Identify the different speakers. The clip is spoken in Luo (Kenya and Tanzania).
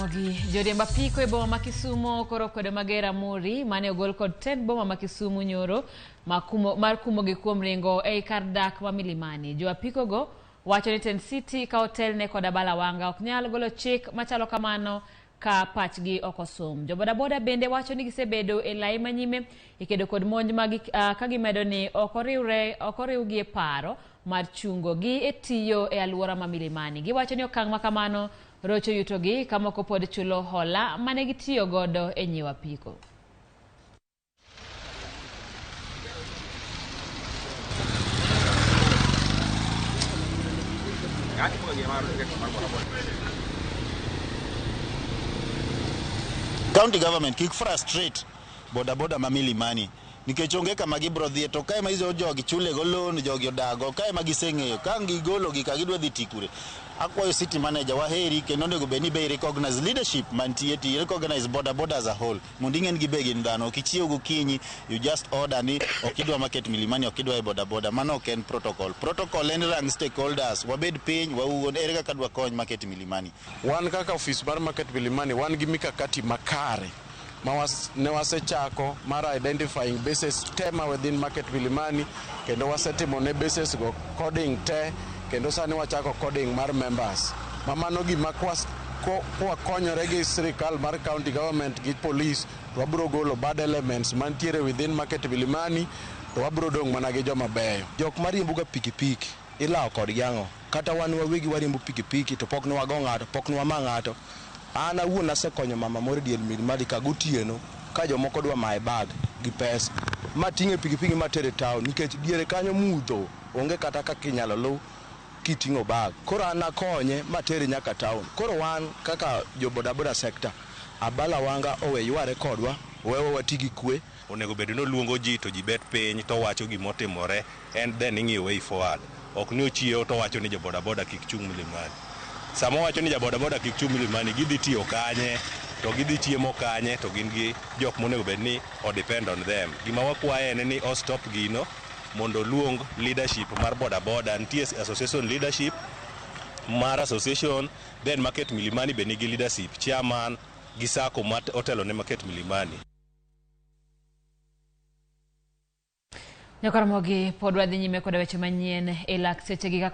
Speaker 1: Nyakwaramogi, joriemb apiko e boma ma Kisumo koro okwedo mager amuri mane ogol kod tend boma ma Kisumu nyoro mar kumogi kuom ringo ei kar dak ma Milimani. Jo apiko go wacho ni tend city ka otelne kod Abala Wanga ok nyal golo chik machalo kamano ka pachgi ok osum. Jo bodaboda bende wacho ni gisebedo e lai manyime e kedo kod monj magi ka gimedo ni ok oriwgi e paro mar chungo gi e tiyo e alwora ma Milimani. Giwacho ni okang' ma kamano rocho yutogi ka moko pod chulo hola mane gitiyo godo e nyiewo apiko.
Speaker 2: County government kik frustrate boda boda ma Milimani nikech onge kama gibro dhiye to kae ma izo jogi chule go loan, jogi odago kae ma giseng'eyo ka gigolo gi ka gidwa dhi ti kure. Akwayo city manager waheri kendo onego bed ni be recognize leadership mantie ti recognize boda boda as a whole mondo ing'e ni gibe gin dhano. Ok ichiew gokinyi, you just order ni ok idwa market Milimani, ok idwa e boda boda. Mano ok en protocol. Protocol en rang stakeholders, wabed piny wawuon ere kaka dwa kony market Milimani.
Speaker 3: Wan kaka ofis mar market Milimani wan gi mikakati makare ma ne wasechako mar identifying bases te ma within market Milimani kendo wasetimo ne bases go coding te kendo sani wachako coding mar members ma mano gima kwakonyore gi sirikal mar county government gi police to wabro golo bad elements mantiere within market Milimani to wabro dong' mana gi joma beyo.
Speaker 4: Jok mariembo ga pikipiki ilawo kodgi ang'o? Kata wan wawegi wariembo pikipiki to pok ne wago ng'ato, pok ne wama ng'ato. An awuon asekonyo mama moro e dier Milimani ka gotieno ka jomoko dwa maye bag gi pesa. Mating'e pikipiki matere town nikech diere kanyo mudho onge kata kaka inyalo luw kiting'o bag. Koro an akonye matere nyaka town. Koro wan kaka jo bodaboda sector, Abala Wanga owe yware kodwa, owewa wati gi kwe.
Speaker 5: Onego bed ni oluongo ji to ji bet piny to wacho gimotimore and then ing'iyo way forward. Ok ni ochiewo to wacho ni jo bodaboda kik chung' Milimani. Sama owacho ni ja bodaboda kik chung' Milimani, gidhi tiyo kanye, to gidhi chiemo kanye, to gin gi jok monego bed ni o depend on them. Gima wakwaye en ni o stop gino mondo oluong leadership mar bodaboda. Nitie association leadership mar association, then market Milimani be nigi leadership, chairman gi sacco ma otelo ne market Milimani.
Speaker 1: Nyakwaramogi pod wadhi nyime koda weche manyien e lak sechegi.